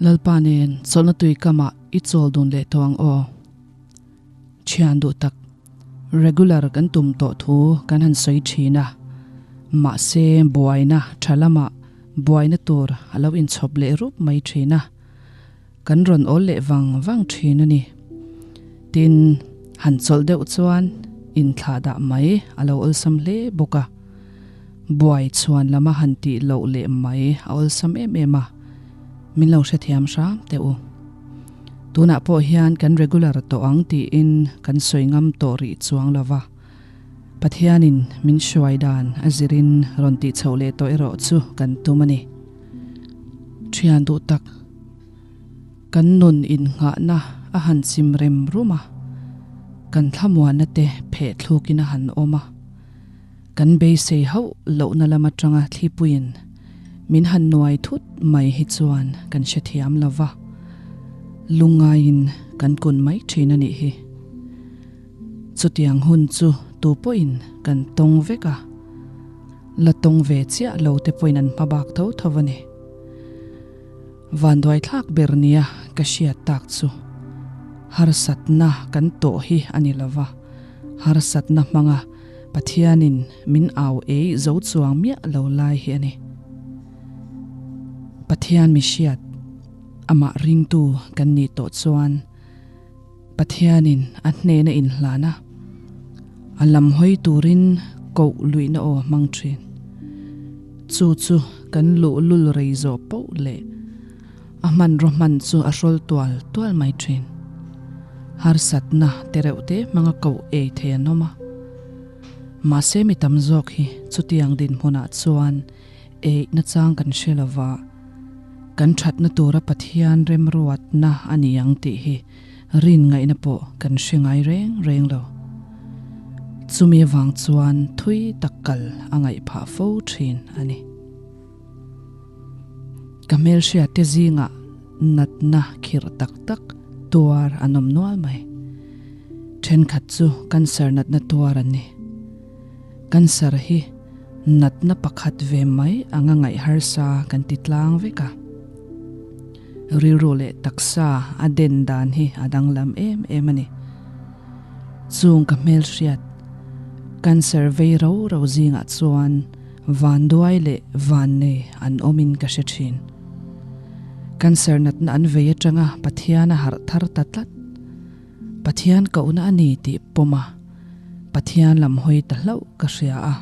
Lalpa nen chawlhna tui kamah i chawl dun leh tawh ang aw. Thian duh tak, regular kan tum tawh thu kan han sawi thin a, mahse buaina tha lamah buaina tur a lo inchhawp leh rup mai thin a, kan rawn awl leh vang vang thin a ni. Tin, han chawlh deuh chuan inthlah dah mai a lo awlsam hle bawk a, buai chhuan lama han tih loh leh mai a awlsam em em a, min lo hrethiam hram teh u. Tunah pawh hian kan regular tawh ang tiin kan sawi ngam tawh rih chuang lo va, Pathianin min hruai dan a zirin rawn tih chhoh leh tawh erawh chu kan tum a ni. Thian duh tak, kan nun innghahna a han chim rem rum a, kan thlamuanna te pheh thlukin a han awm a, kan beisei hauh lohna lam atanga thlipuiin min han nuai thut mai hi chuan kan hrethiam lo va, lungngaiin kan kun mai thin a nih hi. Chutiang hun chu tu pawhin kan tawng vek a, la tawng ve chiah lo te pawhin an hma bak tho tho a ni. Vanduaithlak ber nia ka hriat tak chu harsatna kan tawh hi a ni lo va, harsatna hmanga Pathianin min au ei zo chuang miah lo lai hi a ni. Pathian mi hriat, amah ringtu kan nih tawh chuan Pathianin a hnena inhlan a, a lam hawi turin koh luihna aw a hmang thin. Chu chu kan luhlul rei zawh poh leh a hmanraw hman chu a hrawl tual tual mai thin. Harsatna te reuh te hmanga koh ei thei an awm a. Mahse mi tam zawk hi chutiang dinhmunah chuan Eih nachang kan hre lova, kan thatna tura Pathian remruatna a ni ang tih hi rin ngaihna pawh kan hre ngai reng reng lo. Chumi avang chuan thui tak kal a ngaih phah fo thin a ni. Ka hmelhriatte zingah natna khirh tak tak tuar an awm nual mai. Thenkhat chu cancer natna tuar an ni. Cancer hi natna pakhat ve mai anga ngaih harsa kan ti tlang vek a. Rilru leh taksa a den dan hi a danglam em em a ni. Chung ka hmelhriat cancer vei ro ro zingah chuan vanduai leh vannei an awmin ka hre thin. Cancer natna an vei atanga Pathian a harh thar ta tlat. Pathian kohna a ni tih pawm a, Pathian lam hawi ta hlauh ka hria a.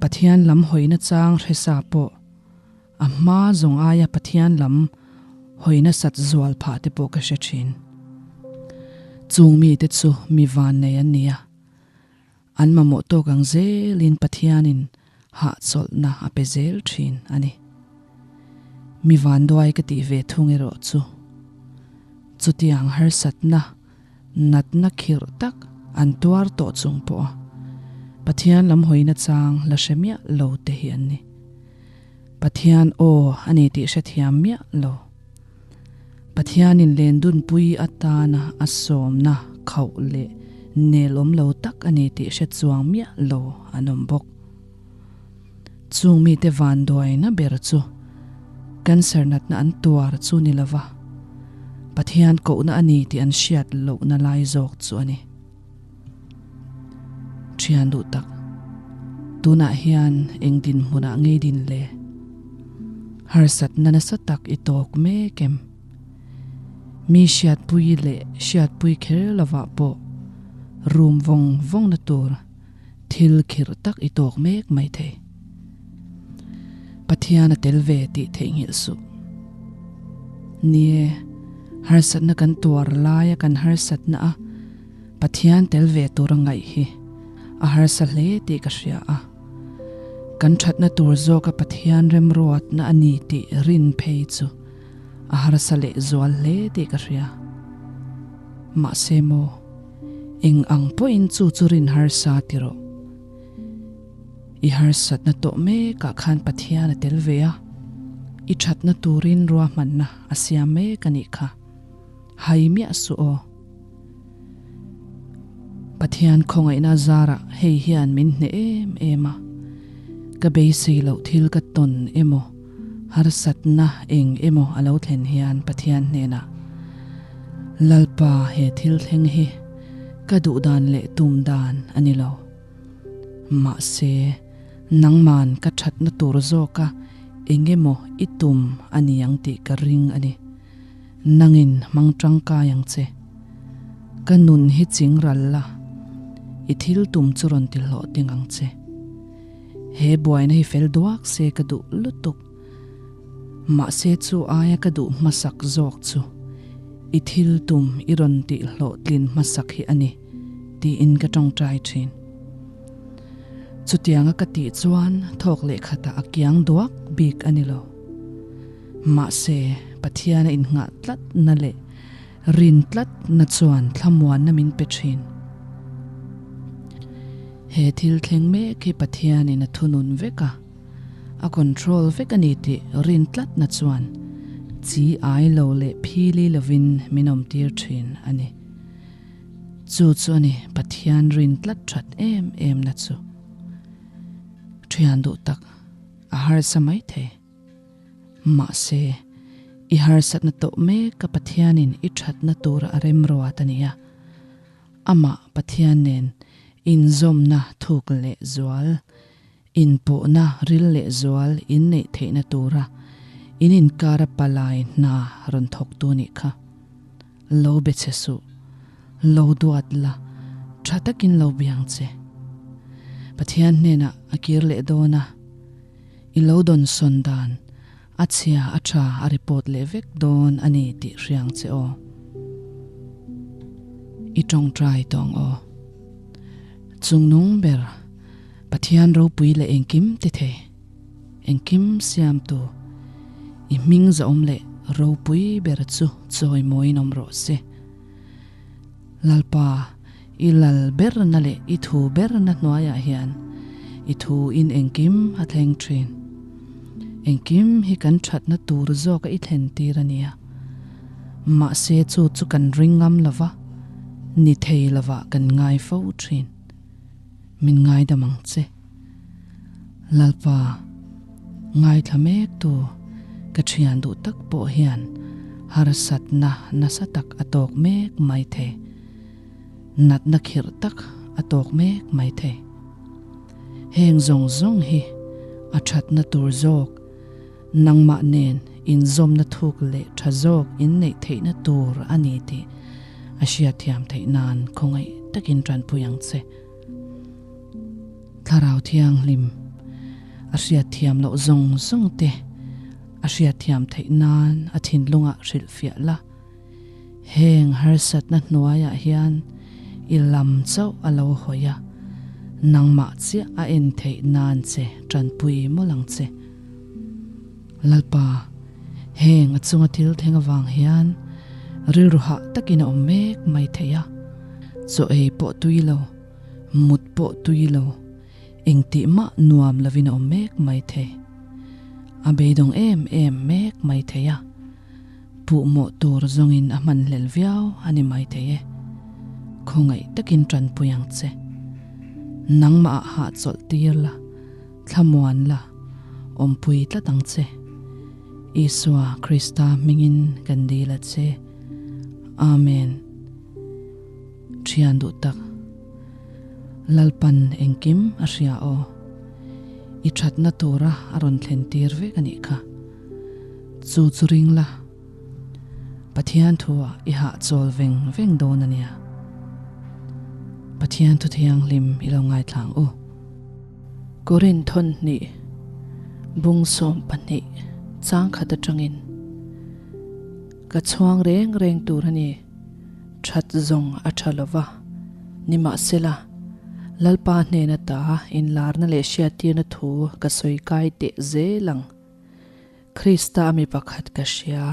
Pathian lam hawina chang hre sa pawh a hma zawng aia Pathian lam hawina sat zual phah te pawh ka hre thin. Chung mite chu mi vannei an ni a, an mamawh tawk ang zelin Pathianin hahchawlhna a pe zel thin a ni. Mi vanduai ka tih ve thung erawh chu chutiang harsatna natna khirh tak an tuar tawh chung pawh a Pathian lam hawina chang la hre miah lo te hi an ni. Pathian aw a ni tih hrethiam miah lo. Pathianin lendunpui atana a sawmna khauh leh nelawm lo tak a ni tih hre chuang miah lo an awm bawk. Chung mite vanduaina ber chu cancer natna an tuar chu ni lova, Pathian kohna a ni tih an hriat lohna lai zawk chu a ni. Thian duh tak, tunah hian eng dinhmunah ngei din le? Harsatna nasa tak i tawk mek em? Mi hriatpui leh hriatpui kher lovah pawh rum vawng vawngna tur thil khirh tak i tawk mek mai thei. Pathian a tel ve tih theihnghilh suh. Nie, harsatna kan tuar laia kan harsatna a Pathian tel ve tur a ngaih hi a harsa hle tih ka hria a. Kan thatna tur zawka Pathian remruatna a ni tih rin phei chu a harsa leh zual hle tih ka hria. Mahse maw, eng ang pawhin chu chu rin harsa ti rawh. I harsatna tawh mekah khan Pathian a tel ve a, i thatna turin ruahmanna a siam mek a nih kha. Hai miah suh aw. Pathian khawngaihna zarah hei hian min hneh em em a, ka beisei loh thil ka tawn emaw, Harsatna eng emaw a lo thlen hian Pathian hnenah, Lalpa he thil thleng hi ka duh dan leh tum dan a ni lo. Mahse, nangman ka thatna tur zawka eng emaw i tum a ni ang tih ka ring a ni. Nangin hmang tangkai ang che. Ka nun hi ching ral la, i thil tum chu rawn ti hlawhting ang che. He buaina hi fel duak se ka duh lutuk. Mahse chu aia ka duh hmasak zawk chu i thil tum i rawn tih hlawhtlin hmasak hi a ni tiin ka tawngtai thin. Chutianga ka tih chuan thawk leh khatah a kiang duak bik a ni lo. Mahse Pathiana innghah tlatna leh Rin tlatna chuan thlamuanna min pe thin. He thil thleng mek hi Pathianin a thunun vek a, a control vek a ni tih rin tlatna chuan chi ai lo leh phili lovin min awmtir thin a ni. Chu chu a ni Pathian rin tlat that em em na chu. Thian duh tak a harsa maithei. Mahse, i harsatna tawh mek a Pathianin i thatna tura a remruat a nia. Amah Pathian nen inzawmna thuk leh zual, inpawhna ril leh zual in neih theihna tura in inkara palai hna rawn thawktu nih kha. Lo be che suh. Lo duat la, tha takin lo biang che. Pathian hnenah a kir leh dawn a. I lo dawn sawn dan a chhia a tha a report leh vek dawn a ni tih hriang che aw. I tawngtai tawng aw. Chungnung ber Pathian ropui leh engkim ti thei, engkim siamtu, i hming zahawm leh ropui ber chu chawimawiin awm rawh se. Lalpa, i lal berna leh i thu berna hnuaiah hian i thu in engkim a thleng thin. Engkim hi kan thatna tur zawka i thlen tir a nia. Mahse chu chu kan ring ngam lova, ni thei lovah kan ngai fo thin. Min ngaidam ang che. Lalpa, ngaithla mek tu ka thian duh tak pawh hian harsatna nasa tak a tawk mek mai thei. Natna khirh tak a tawk mek mai thei. Heng zawng zawng hi a thatna tur zawk, nangmah nen inzawmna thuk leh tha zawk inneih theihna tur a ni tih a hriatthiam theih nan khawngaih takin tanpui ang che. Thlarau Thianghlim a hriatthiam loh zawng zawng te a hriatthiam theih nan a thinlungah hrilhfiah la. Heng harsatna hnuaiah hian i lam chauh a lo hawi a, nangmah chiah a en theih nan che tanpui mawlh ang che. Lalpa, heng a chunga thil thleng avang hian rilru hah takin a awm mek mai thei a, chaw ei pawh tui lo, mut pawh tui lo, engtih mah nuam lovin a awm mek mai thei. A beidawng em em mek mai thei a. Puhmawh tur zawngin a hman hlel viau a ni maithei e. Khawngaih takin tanpui ang che. Nangmah ah hahchawlh tir la, thlamuan la, awmpui tlat ang che. Isua Krista hmingin kan dil a che. Amen. Thian duh tak. Lalpan engkim a hria aw. I thatna tura a rawn thlen tir vek a nih kha. Chu chu ring la, Pathian thuah i hahchawl veng veng dawn a nia. Pathian thu thianghlim i lo ngaithlang u. Korin thawn hnih, bung 12, chang khat atangin, Ka chhuang reng reng tur a ni, that zawng a tha lo va, nimahsela, Lalpa hnena ta inlarna leh hriattirna thu ka sawi kai teh zel ang. Krista a mi pakhat ka hria.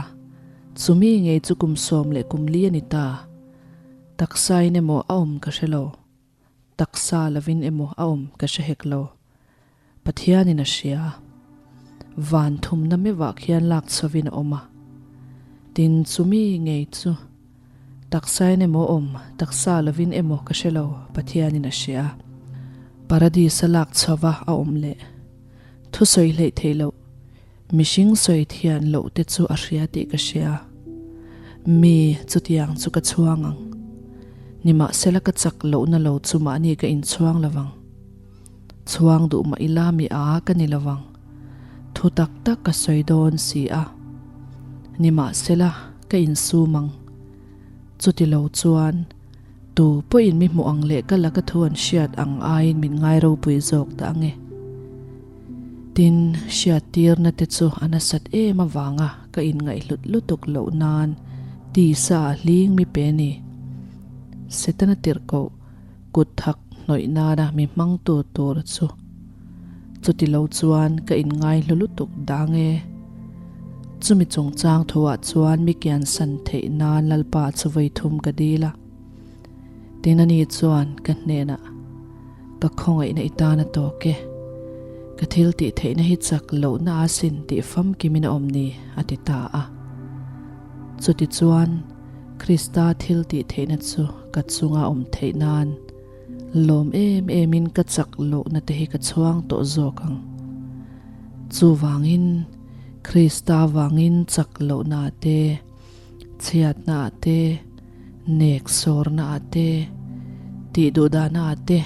Chumi ngei chu kum sawm leh kum li a ni ta. Taksain emaw a awm ka hre lo. Taksa lovin emaw a awm ka hre hek lo. Pathianin a hria. Van thumna meuhah khian lak chhovin a awm a. Tin, chumi ngei chu taksain emaw a awm, taksa lovin emaw ka hre lo, Pathianin a hria. Paradis-a lak chhova a awm leh. Thusawi hleih theih loh. Mihring sawi thian loh te chu a hria tih ka hria. Mi chutiang chu ka chhuang ang. Nimahsela ka chak lohna lo chu mahni ka inchhuang lovang. Chhuang duh mah ila mi a ka ni lovang. Thu tak tak ka sawi dawn si a. Nimahsela ka insum ang. Chuti lo chuan tu pawhin mi hmuh ang leh ka laka thu an hriat ang aiin min ngai ropui zawk ta ange. Tin, hriattirna te chu a nasat em avanga ka inngaihhlut lutuk loh nan tisa a hling mi pe ni. Setana tirhkoh kut thak hnawih nana mi hmangtu tur chu chuti lo chuan ka inngaihlu lutuk dang e. Chumi chungchang thuah chuan mi kiansan theih nan Lalpa chu vawi thum ka dil a. Tin ani chuan ka hnenah, Ka khawngaihna i tan a tawk e. Ka thil tih theihna hi chak lohna a sin tih famkimin a awm ni, a ti ta a. Chutichuan, Krista thil tih theihna chu ka chunga awm theih nan lawm em emin ka chak lohna te hi ka chhuang tawh zawk ang. Chuvangin, Krista vangin chak lohna te, Chhiatna ah te, nek sawrna ah te, tih duhdahna ah te,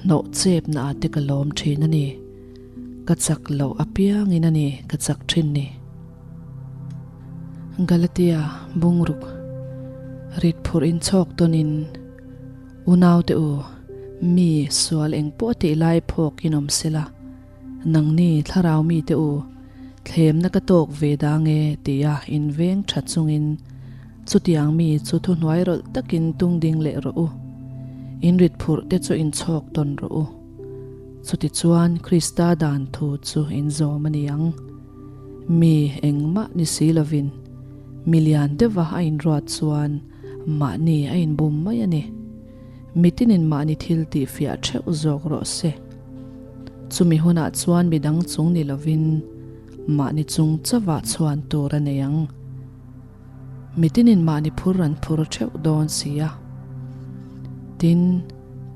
hnawh chepna ah te ka lawm thin a ni. Ka chak loh apiangin a ni ka chak thin ni. Galatia bungruk rit phurh in chhawk tawnin Unaute u, mi sual engpawh tih lai phawk in awm sela, Nangni thlarau mite u, thlemna ka tawk ve dang e tia inveng tha chungin chutiang mi chu thuhnuai rawlh takin tung ding leh rawh u. In rit phurh te chu inchhawk tawn rawh u. Chutichuan Krista dan thu chu in zawm a ni ang. Mi engmah ni si lovin mi lian deuha a inruat chuan mahni a inbum mai a ni. Mitinin mahni thil tih fiah theuh zawk rawh se. Chumi hunah chuan midang chung ni lovin mahni chung chauhah chhuan tur a nei ang. Mitinin mahni phur an phur theuh dawn si a. Tin,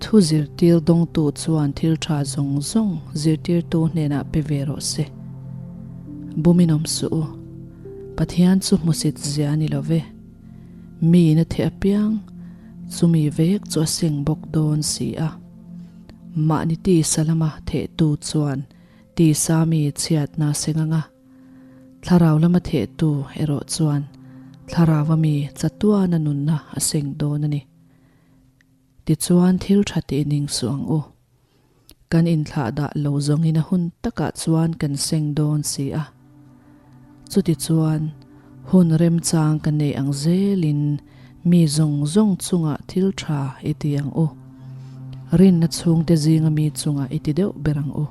thu zirtir dawngtu chuan thil tha zawng zawng zirtirtu hnenah pe ve rawh se. Bumin awm suh u. Pathian chu hmusit zia a ni lo ve. Miin a theh apiang, chumi vek chu a seng bawk dawn si a. Mahni tisa lama thehtu chuan tisa mi chhiatna seng anga, thlarau lama thehtu erawh chuan thlarau ami chatuana nunna a seng dawn a ni. Tichuan thil tha tih ning suh ang u. Kan inthlah dah lo zawngin a hun takah chuan kan seng dawn si a. Chutichuan, hun remchang ka neih ang zelin mi zawng zawng chungah thil tha i ti ang u. Rinna chhungte zinga mi chungah i ti deuh ber ang u.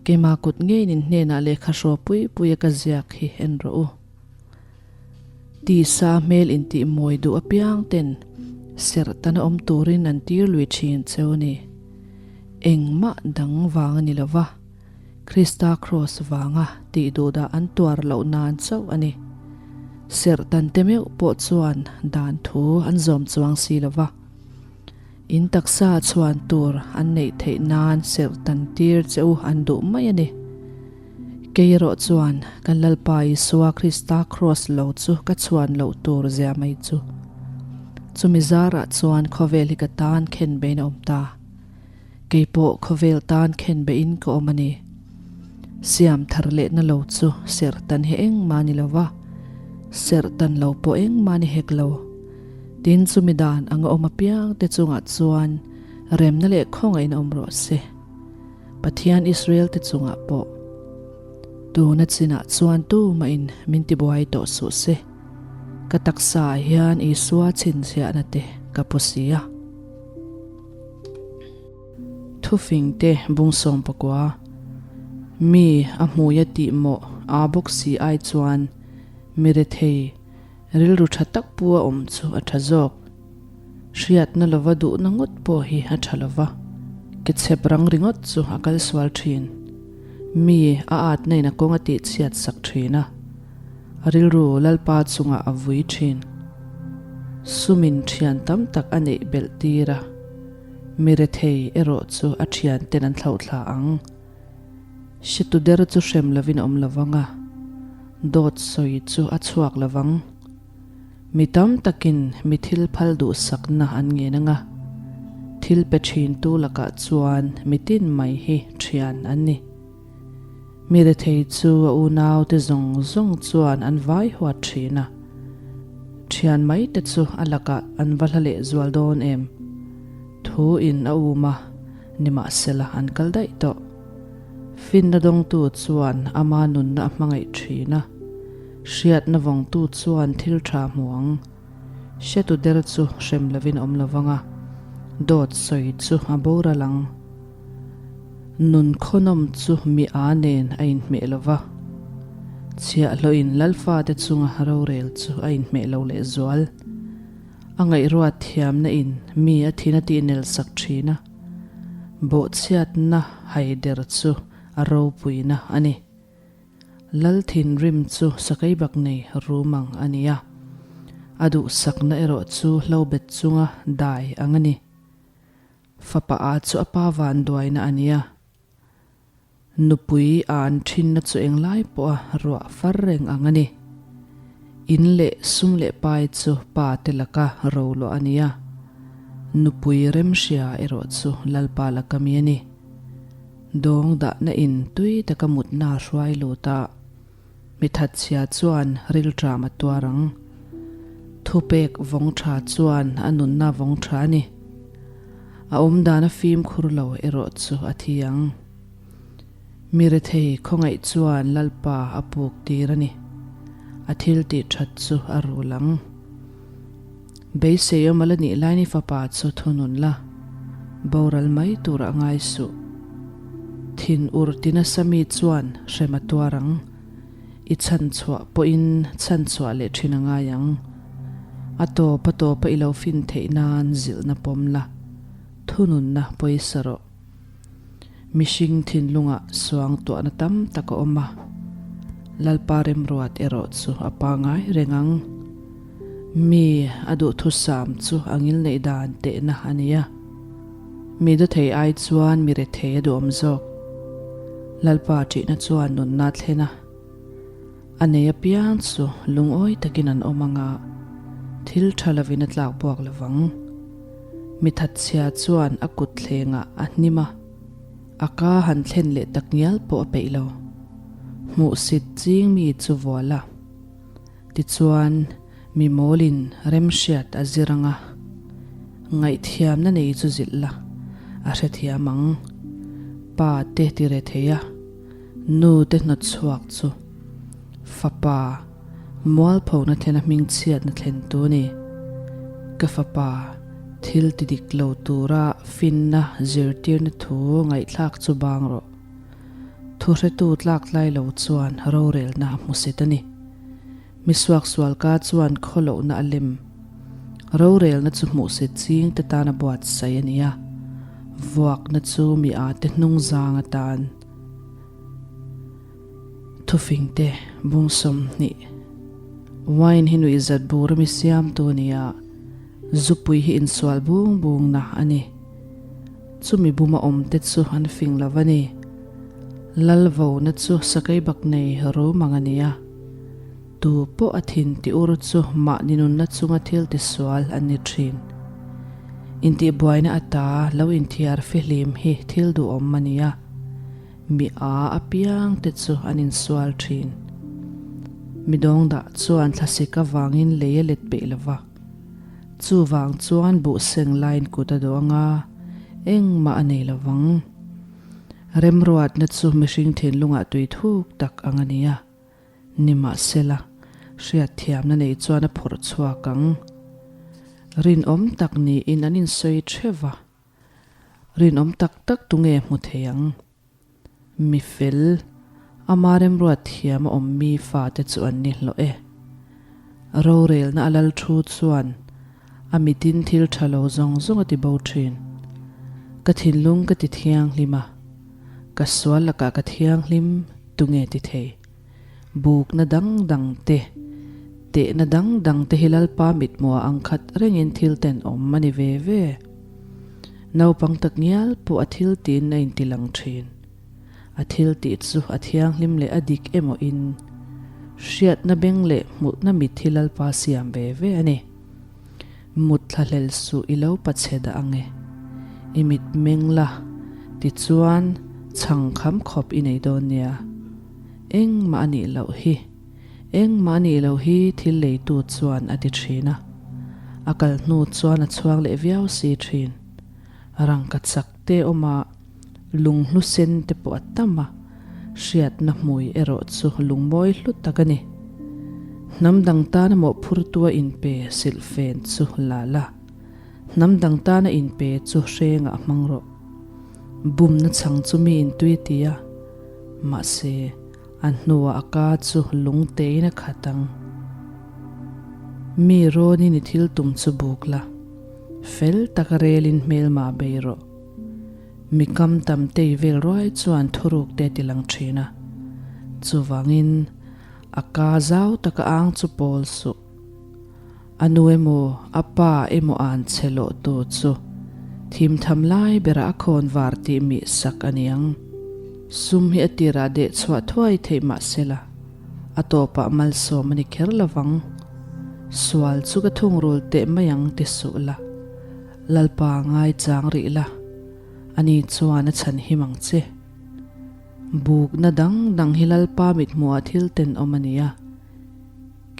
Keimah kut ngeiin in hnenah lehkha hraw pui puia ka ziak hi en rawh u. Tisa hmel intih mawi duh apiang ten serh tana awm turin an tir lui thin cheu a ni. Engmah dang vang a ni lo va, Krista kraws vanga tih duhdah an tuar loh nan chauh a ni. Serh tan te meuh pawh chuan dan thu an zawm chuang si lo va. In taksa chhuan tur an neih theih nan serh tan tir che u an duh mai a ni. Kei erawh chuan kan Lalpa Isua Krista kraws lo chu ka chhuan loh tur zia mai chu. Chumi zarah chuan khawvel hi ka tan khen bein a awm ta. Kei pawh khawvel tan khen bein ka awm a ni. Siam thar lehna lo chu serh tan hi engmah ni lo va, serh tan lo pawh engmah ni hek lo. Tin chumi dan anga awm apiang te chungah chuan remna leh khawngaihna awm rawh se. Pathian Israel te chungah pawh tuna chinah chuan tumahin min tibuai tawh suh se, ka taksa ah hian Isua chhinchhiahna te ka pu si a. Thufing te bungsawm pakua, Mi a hmuia tih mawh aa bawk si ai chuan mi rethei rilru tha tak pu a awm chu a tha zawk. Hriatna lova duhna ngawt pawh hi a tha lova, ke chhep rang ringawt chu a kal sual thin. Mi a atna in a kawng a tih chhiat sak thin a, a rilru Lalpa chungah a vui thin. Sumin thian tam tak a neih belh tir a, mi rethei erawh chu a thian ten an thlauhthla ang. Hretu der chu hrem lovin a awm lo vang a, dawt sawi chu a chhuak lo vang. Mi tam takin mi thil phal duhsakna an ngen ang a, thil pe thintu lakah chuan mi tin mai hi thian an ni. Mi rethei chu a unaute zawng zawng chuan an vai huat thin a, thian mai te chu a lakah an va hla leh zual dawn em? Thu in a um a, nimahsela an kal daih tawh. Finna dawngtu chuan ama nunna a hmangaih thin a, hriatna vawngtu chuan thil tha hmu ang. Hretu der chu hrem lovin a awm lo vang a, dawt sawi chu a boral ang. Nun khawnawm chu mi a nen a inhmeh lo va, chhiahhlawhin Lalfate chunga rorel chu a inhmeh lo lehzual. A ngaihruat thiamna in mi a thin a tihnel sak thin a, bawhchhiatna haider chu a ropuina a ni. Lal thinrim chu sakeibak nei rum ang a ni a, a duhsakna erawh chu hlobet chunga dai ang a ni. Fapa a chu a pa vanduaina a ni a. Nupui a an thinna chu englai pawha ruah far reng ang a ni. In leh sum leh pai chu pa te laka roluah a ni a. Nupui remhria erawh chu Lalpa laka mi a ni. Dawng dahna in tui taka mutna a hruai lut a. Mi thatchhia chuan rilṭam a tuar ang. Thupek vawng ṭha chuan a nunna vawng ṭha a ni. A awmdan a fimkhur lo erawh chu a thi ang. Mi rethei khawngaih chuan Lalpa a puk tir a ni. A thil tih ṭhat chu a rul ang. Beisei awm a la nih lain i fapa chu thunun la, boral mai tur a ngai suh. Thin ur ti nasa mi chuan hrem a tuar ang. I chhanchhuah pawhin chhanchhuah leh thin a ngai ang. A tawp a tawpa i lo fin theih nan zilhna pawm la, thununna pawisa rawh. Mihring thinlungah suangtuahna tam tak a awm a, Lalpa remruat erawh chu a pangai reng ang. Mi a duhthusam chu a ngilneih dan tehna a ni a, mi dawthei ai chuan mi rethei a duhawm zawk. Lalpa ṭihna chuan nunna a thlen a, a nei apiang chu lungawi takin an awm ang a, thil ṭha lovin a tlak buak lo vang. Mi thatchhia chuan a kut thlengah a hnim a, a ka han thlen leh tak ngial pawh a peih lo. Hmuhsit ching mi chu vual a. Tichuan, mi mawlin remhriat a zir ang a, ngaihthiamna nei chu zilh la, a hrethiam ang. Pa te ti re thei a, nu te hnawt chhuak chu fapa mualphona thlena hmingchhiatna thlen tu a ni. Ka fapa thil ti dik lo tura finna zirtirna thu ngaihthlak chu bang rawh. Thuhretu tlak tlai lo chuan rorelna a hmu set a ni. Mi suaksualka chuan khawlohna a lem. Rorelna chu hmuhsit ching te tan a buatsaih a ni a, vuakna chu mi a te hnung zang atan. Thufing te bung 20. Wine hi nuihzat bur a mi siamtu a ni a, zupui hi insual bung bungna a ni. Chumi buma awmte chu an fing lo a ni. Lal vona chu sakei bak nei rum ang a ni a. Tu pawh a thin ti ur chu mahni nunna chunga thil tisual an ni thin. Intihbuaina ata lo inthiar fihlim hi thil duhawm a ni a, mi a apiang te chu an insual thin. Mi dawngdah chuan thlasik avangin lei a let peih lo va. Chuvang chuan buh seng laiin kut a duh ang a, engmah a nei lo vang. Remruatna chu mihring thinlungah tui thuk tak ang a ni a, nimahsela, hriatthiamna nei chuan a phawrh chhuak ang. Rinawm tak niin an insawi theuh va, rinawm tak tak tunge hmu thei ang? Mi fel, ama remruat thiam a awm mi fate chu an ni hlawh e. Rorelna a lal thu chuan a mitin thil tha lo zawng zawng a ti bo thin. Ka thinlung ka ti thianghlim a, ka sual lakah ka thianghlim tunge ti thei? Bukna dang dang te, tehna dang dang te hi Lalpa mithmuah ang khat rengin thil tenawm a ni ve ve. Naupang tak ngial pawh a thil tiin a inti lang thin. A thil tih chu a thianghlim leh a dik emaw in hriatna beng leh hmuhna mit hi Lalpa siam ve ve a ni. Mut thlahlel suh i lo pachhe dah ang e. I mit meng la, tichuan chhang kham khawp i nei dawn nia. Engmah a nih loh hi. Engmah a nih loh hi thil leitu chuan a ti thin a. A kal hnu chuan a chhuak leh viau si thin. Rangka chak te awm a, lunghlu sen te pawh a tam a, hriatna hmui erawh chu lungmawi hlu tak a ni. Hnam dang tana mawhphurtua inpe silhfen chu la la, hnam dang tana inpe chu hrengah hmang rawh. Bumna chhang chu mi intui ti a, mahse, A hnuah a ka chu lung tein a khat ang. Mi rawnin i thil tum chu buk la, fel taka relin hmelmah bei rawh. Mi kam tam te i vel ruai chuan thuruk te a ti lang thin a, chuvangin a ka zau taka ang chu pawl suh. A nu emaw a pa emaw an che lawh tu chu thim tham lai berah a khawn var tih mih sak a ni ang. Sum hi a tirah deh chhuah thuai theih mah sela, a tawpah malsawm a ni kher lovang. Sual chu ka thungrul teh mai ang ti suh la, Lalpa ngaichang rih la, ani chuan a chhan him ang che. Bukna dang dang hi Lalpa mithmuhah thil tenawm a ni a.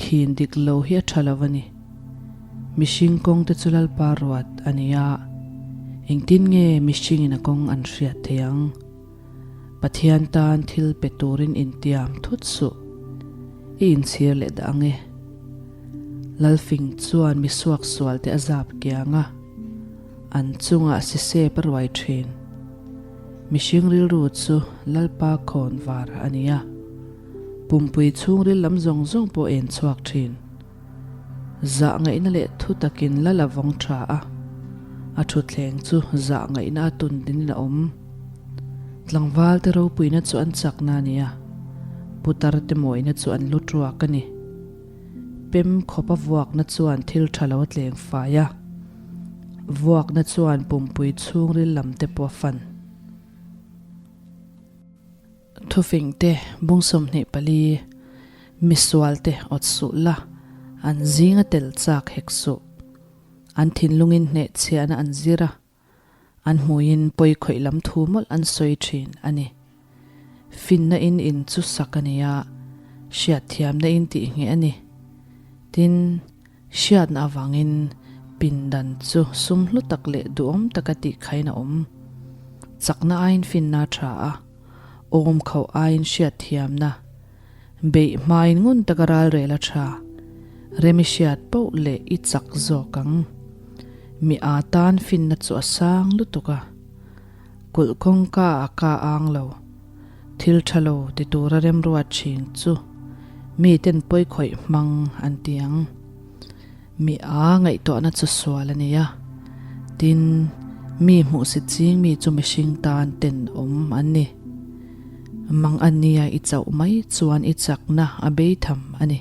Khin dik lo hi a tha lo a ni. Mihring kawng te chu Lalpa ruat a ni a, engtin nge mihringin a kawng an hriat thei ang? Pathian tan thil pe turin intiam thut suh, i inchhir leh dah ang e. Lalfing chuan mi suaksual te a zap kiang a, an chungah sisep a ruai thin. Mihring rilru chu Lalpa khawn var a ni a. Pumpui chhungril lam zawng zawng pawh en chhuak thin. Zah ngaihna leh thu takin lal a vawng tha a, a thutthleng chu zah ngaihna a tun dinin a awm. Tlangval te ropuina chu an chakna a ni a, putar te mawina chu an lu tuak a ni. Pem khawp a vuakna chuan thil tha lo a tleng fai a, vuakna chuan pumpui chhungril lam te pawh a fan. Thufing te, bung 24, Misual te awt suh la, an zinga tel chak hek suh. An thinlungin hnehchhiahna an zir a, an hmuiin pawi khawih lam thu mawlh an sawi thin a ni. Finna in in chu sak a ni a, hriatthiamna in tih ngheh a ni. Tin, Hriatna avangin pindan chu sum hlu tak leh duhawm taka tih khain a awm. Chakna aiin finna a tha a, awm khauh aiin hriatthiamna, beih hmain ngun taka ralrel a tha. Rem i hriat poh leh i chak zawk ang. Mi aa tan finna chu a sang lutuk a, kulh kawngka a ka ang lo. Thil tha lo ti tura remruat thin chu miten pawi khawih hmang an ti ang. Mi a ngaihtuahna chu sual a ni a, tin, mi hmuhsit ching mi chu mihring tan tenawm an ni. Mang a nia i chauh mai chuan i chakna a bei tham a ni.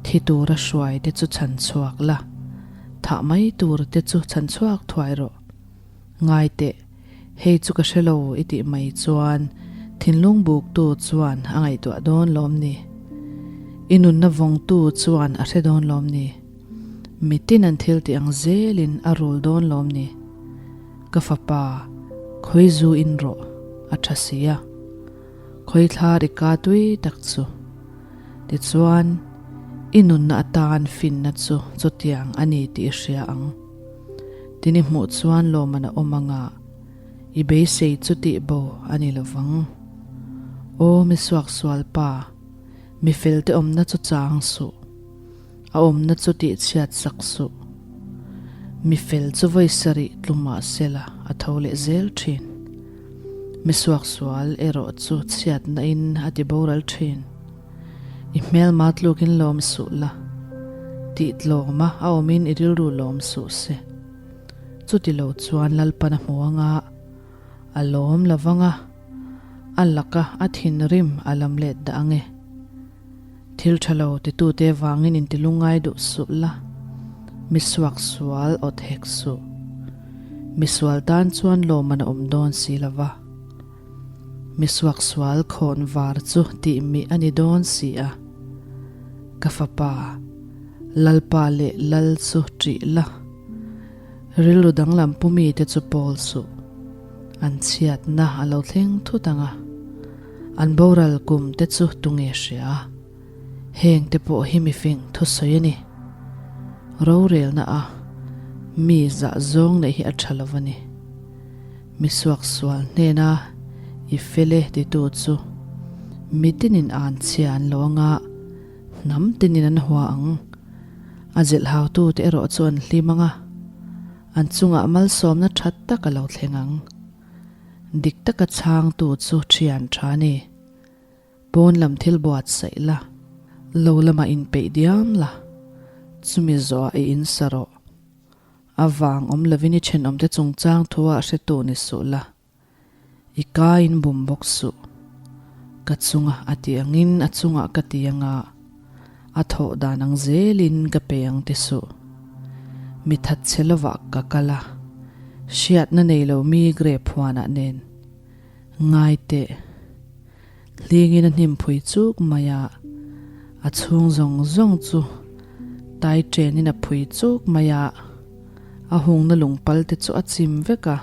Thi tura hruai te chu chhan chhuak la, thah mai tur te chu chhan chhuak thuai rawh. Ngai teh, hei chu ka hre lo i tih mai chuan thinlung buktu chuan a ngaihtuah dawn lawm ni? I nunna vawngtu chuan a hre dawn lawm ni? Mitin an thil tih ang zelin a rul dawn lawm ni? Ka fapa, khawi zu in rawh, a tha si a. Khawi thla ri ka tui tak chu. Tichuan, i nunna atan finna chu chutiang a ni tih i hria ang. Tin i hmuh chuan lawmman a awm anga i beisei chu tih bo a ni lovang. Aw mi suaksual pa, mi felte awmna chu chang suh, a awmna chu tih chhiat sak suh. Mi fel chu vawi sarih tlu mah sela a tho leh zel thin. Mi suaksual erawh chu chhiatna in a ti boral thin. I hmelma tlukin lawm suh la, tih tlawma a awmin i rilru lawm suh se. Chuti lo chuan Lalpan a hmu anga, a lawm lo vang a, a laka a thinrim a lam let dah ang e. Thil tha lo titute vangin intilungngai duh suh la, mi suaksual awt hek suh. Misual tan chuan lawmman a awm dawn si lo va. Mi suaksual khawn var chu tih mih a ni dawn si a. Ka fapa, Lalpa leh Lal chu ṭih la. Rilru danglam pu mite chu pawl suh. An chhiatna a lo thleng thut ang a, an boral kum te chu tunge hria? Heng te pawh hi mifing thusawi a ni. Rorelna a mi zah zawng neih hi a tha lo a ni. Mi suaksual hnena i fel e titu chu mi tinin an chhia an lo ang a, hnam tinin an hua ang. A zilhhautute erawh chu an hlim ang a, an chungah malsawmna tha tak a lo thleng ang. Dik taka chhangtu chu thian tha a ni. Pawn lam thil buatsaih la, lo lamah inpeih diam la, chumi zawhah i insa rawh. A vang awm lovin i thenawmte chungchang thuah hretu ni suh la, i kaiin bum bawk suh. Ka chunga a ti angin a chungah ka ti anga, a thawh dan ang zelin ka pe ang ti suh. Mi thatchhe lovah ka kal a, hriatna nei lo mi grape huanah nen. Ngai teh. Hlingin a hnim phui chuk mai a, a chhung zawng zawng chu tai chenin a phui chuk mai a, a hungna lungpal te chu a chim vek a.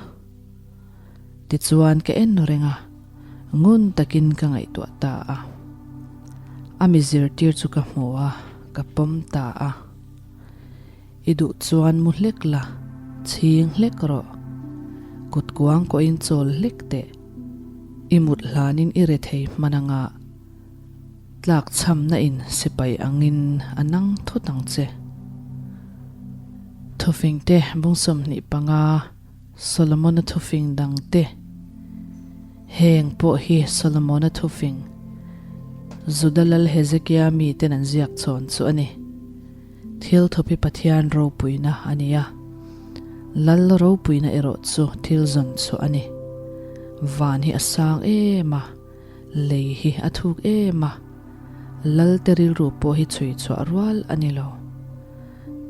Tichuan ka en reng a, ngun takin ka ngaihtuah ta a. A mi zirtir chu ka hmu a, ka pawm ta a. I duh chuan mu hlek la, chhing hlek rawh. Kut kuang kawhin chawl hlek teh. I mut hlanin i re thei hman anga tlak chhamna in sipai angin a nang thut ang che. Thufing te bung 25 Solomona thufing dang te. Heng pawh hi Solomona thufing Juda lal Hezekia miten an ziak chhawn chu a ni. Thil thup hi Pathian ropuina a ni a, Lal ropuina erawh chu thil zawn chhuah a ni. Van hi a sang em a, lei hi a thuk em a, Lal te rilru pawh hi chhui chhuah rual a ni lo.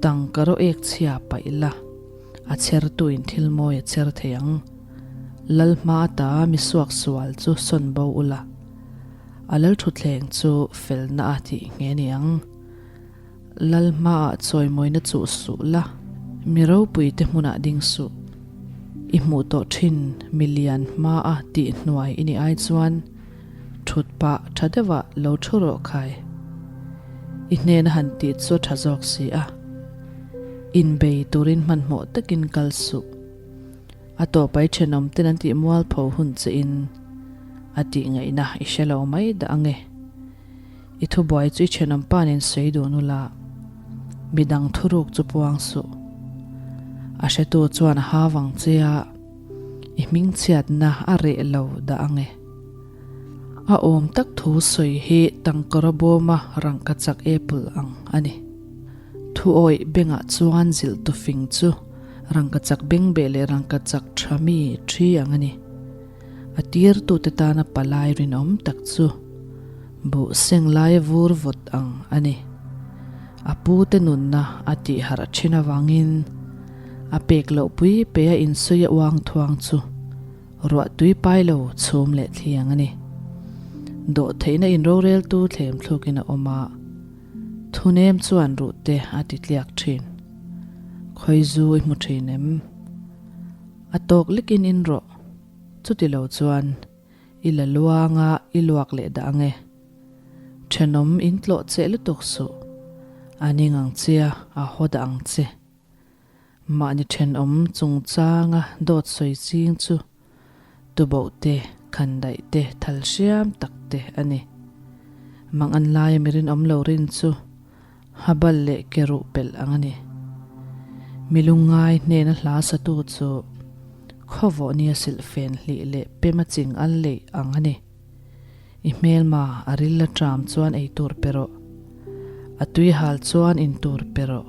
Tangka rawh ek chhia paih la, a chhertuin thil mawi a chher thei ang. Lal hma ata mi suak sual chu sawn bo ula, a lal thutthleng chu felna a tih nghe ni ang. Lal hmaah chawimawina chuh suh la, mi ropuite hmunah ding suh. I hmuh tawh thin mi lian hmaa tih hnuai i nih ai chuan thut pah tha deuhah lo thu rawh khai. I hnena han tih chu a tha zawk si a. Inbei turin hmanhmawh takin kal suh. A tawpai thenawm ten an tih mualpho hun che in a tih ngaihna i hre lo mai dah ange. I thubuai chu i thenawm pa nen sawi dun ula, midang thuruk chu puang suh. A hretu chuan a hau ang che a, i hmingchhiatna a reh lo dah ang e. A awm tak thu sawi hi tangkawra bawma rangkachak apple ang a ni. Thuawih bengah chuan zilh tufing chu rangkachak bengbeh leh rangkachak tha mi thi ang a ni. A tirtute tana palai rinawm tak chu buh seng laia vur vawt ang a ni. A pute nunna a tih harh thin avangin a pek loh pui pei a insawi a uang thuang chu ruah tui pai lo chhum leh thli ang a ni. Dawhtheihna inroreltu thlem thlukin a awm a, thunem chuan ruhte a ti tliak thin. Khawizu i hmu thin em? A tawk lekin in rawh. Chuti lo chuan i la luang a, i luak leh dah ang e. Thenawm in tlawh cheh lutuk suh. A ning ang che a, a haw dah ang che. Mahni thenawm chungchanga dawt sawi ching chu tuboh te, khandaih te, thal hriam tak te a ni. Mangan laia mi rinawm lo rin chu Habal leh ke ruh pelh ang a ni. Mi lungngai hnena hla satu chu khawvawh nia silh fen hlih leh pema ching al leih ang a ni. I hmelma a ril a ṭam chuan ei tur pe rawh. A tui hal chuan in tur pe rawh.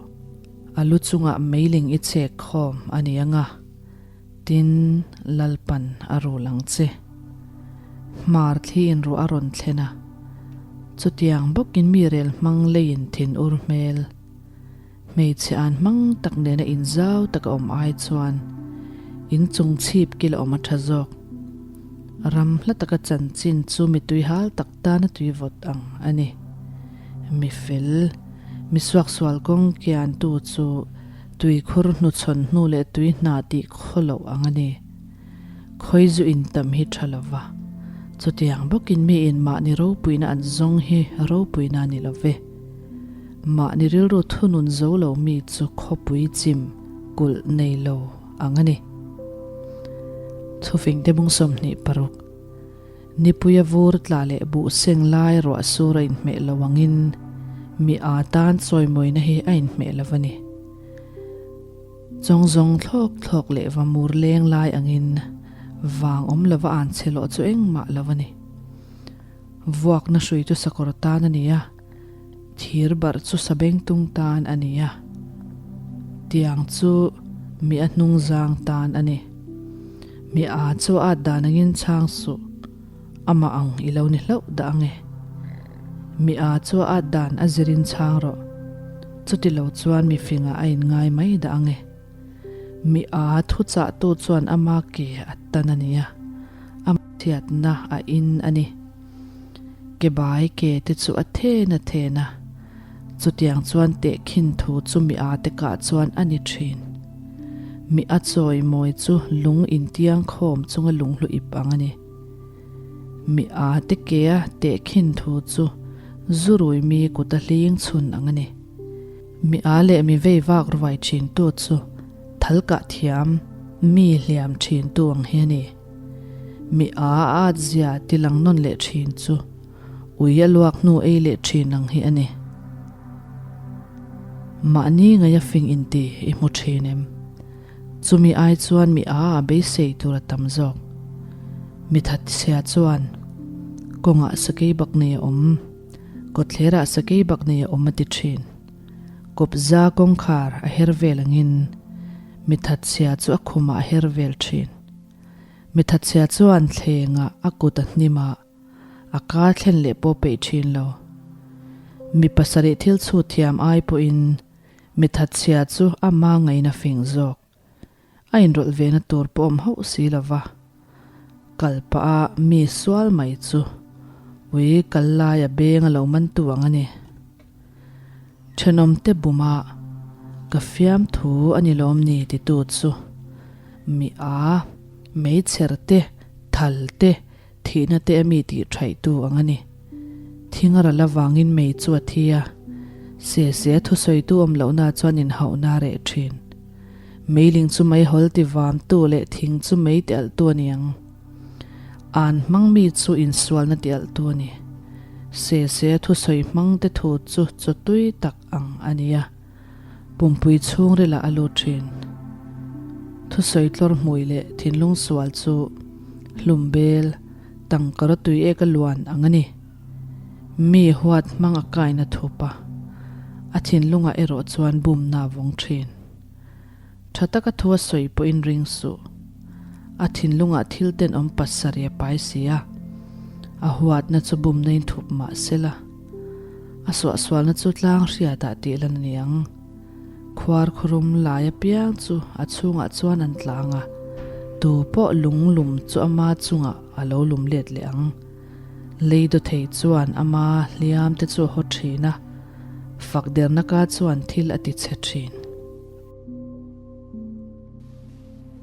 A lu chungah meiling i chek khawm a ni ang a, tin Lalpan a rul ang che. Hmar thli in ruah a rawn thlen a, chutiang bawkin mi rel hmang leiin thin ur hmel. Hmeichhe an hmang tak nena inzau taka awm ai chuan inchung chhip kil a awm a tha zawk. Ram hla taka chanchin chu mi tuihal tak tana tui vawt ang a ni. Mi fel, mi suaksual kawng kiantu chu tuikhur hnuchhawn hnu leh tui hna tih khaw loh ang a ni. Khawi zu in tam hi tha lo va, chutiang bawkin mi in mahni ropuina an zawng hi ropuina a ni lo ve. Mahni rilru thunun zo lo mi chu khawpui chim kulh nei lo ang a ni. Thufingte bung 26, Nipuia vur tla leh buh seng lai ruah sur a inhmeh lo angin mi aa tan chawimawina hi a inhmeh lo a ni. Chawng zawng thlawk thlawk leh va mur leng lai angin vang awm lova an chhe lawh chu engmah lo a ni. Vuakna hrui chu sakawr tan a ni a, thir barh chu sabengtung tan a ni a, tiang chu mi a hnungzang tan a ni. Mi a chu a at dan angin chhang suh, amah ang i lo ni hlauh dah ange. Mi a chu a at dan a zirin chhang rawh, chuti lo chuan mi fingah a inngai mai dah ange. Mi a thuchahtu chuan ama ke a tan a nia, a chhiatna a in a ni. Ke bai ke te chu a then a then a, chutiang chuan tehkhin thu chu mi a te kah chuan a ni thin. Mi a chawi mawi chu lung intiang khawm chunga lunghlu ip ang a ni. Mi a te ke a tehkhin thu chu zurui mi kuta hling chhun ang a ni. Mi a leh mi vei vak ruai thin tu chu thal kah thiam mi hliam thin tu ang hi a ni. Mi a at zia ti lang nawn leh thin chu ui a luak hnu ei leh thin ang hi a ni. Mahni ngaia fing inti i hmu thin em? Chumi ai chuan mi a a beisei tur a tam zawk. Mi thatchhia chuan kawngah sakei bak nei a awm. Kawtthlerah sakei bak nei a awm a ti thin. Kawpza kawngkhar a her vel angin mi thatchhia chu a khumah a her vel thin. Mi thatchhia chuan thlengah a kut a hnim a, a ka thlen leh pawh peih thin lo. Mi pasarih thil chhut thiam ai pawhin mi thatchhia chu ama ngaina fing zawk. A inrawlh ve na tur pawh awm hauh si lo va, kal pah a mi sual mai chu ui kal lai a beng a lo man tu ang a ni. Thenawm te bum a, ka fiamthu a ni lawm ni ti tu chu mi a, meichher te, thal te, Thihna te a mi tih thaih tu ang a ni. Thing a ral avangin mei chu a thi a, se se a thusawitu awm lohna chuan inhauhna a reh thin. Meiling chu meihawl ti vamtu leh thing chu mei ti alhtu a ni ang. An hmang mi chu insualna ti alhtu a ni. Se se a thusawi hmang te thu chu chawtui tak ang a ni a. Pumpui chhungrilah a lut thin. Thusawi tlawr hmui leh thinlung sual chu hlum bel tangkara tui ek a luan ang a ni. Mi huat hmang a kaina thup a, a thinlungah erawh chuan bumna a vawng thin. Tha taka thu a sawi pawhin ring suh. A thinlungah thil tenawm pasarih a pai si a, a huatna chu bumna in thup mah sela. A suahsualna chu tlang hriatah tih lan a ni ang. Khuar khurum lai apiang chu a chhungah chuan an tlang a, tu pawh lung lum chu ama chungah a lo lum let leh ang. Lei dawthei chuan ama hliam te chu a haw thin a, fak derna ka chuan thil a ti chhe thin.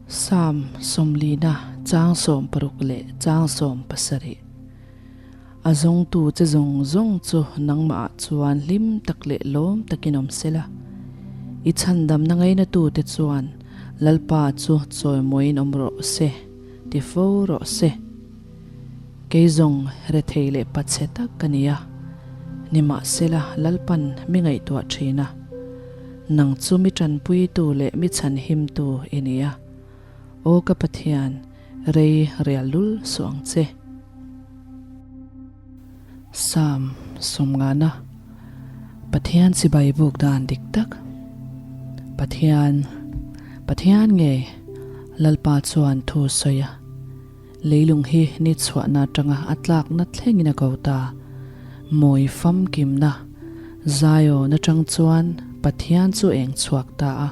Psalm sawmlina chang 60 leh chang 70. A zawngtu che zawng zawng chu nangmahah chuan hlim tak leh lawm takin awm se la. I chhandamna ngainatute chuan Lalpa chu chawimawiin awm rawh se, ti fo rawh se. Kei zawng rethei leh pachhe tak ka ni a, nimahsela Lalpan mi ngaihtuah thin a. Nang chu mi tanpuitu leh mi chhanhimtu i ni a. Aw ka Pathian, rei rial lul suh ang che. Psalm sawmngana Pathian chibai buk dan dik tak Pathian, Pathian ngei Lalpa chuan thu sawi a, leilung hi ni chhuahna atanga a tlakna thlengin a ko ta. Mawi famkimna Zion atang chuan Pathian chu eng chhuak ta a.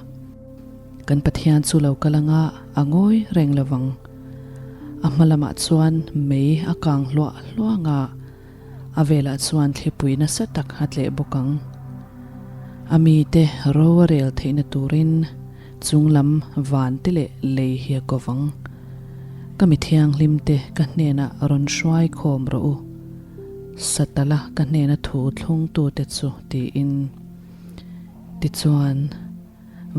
Kan Pathian chu lo kal anga a ngawi reng lovang. A hma lamah chuan mei a kang hluah hluang a, a velah chuan thlipui nasa tak a tleh bawk ang. A mite ro a rel theihna turin chunglam van te leh lei hi a ko vang. Ka mi thianghlim te ka hnenah rawn hruai khawm rawh u, Satala ka hnena thu thlungtute chu tiin. Tichuan,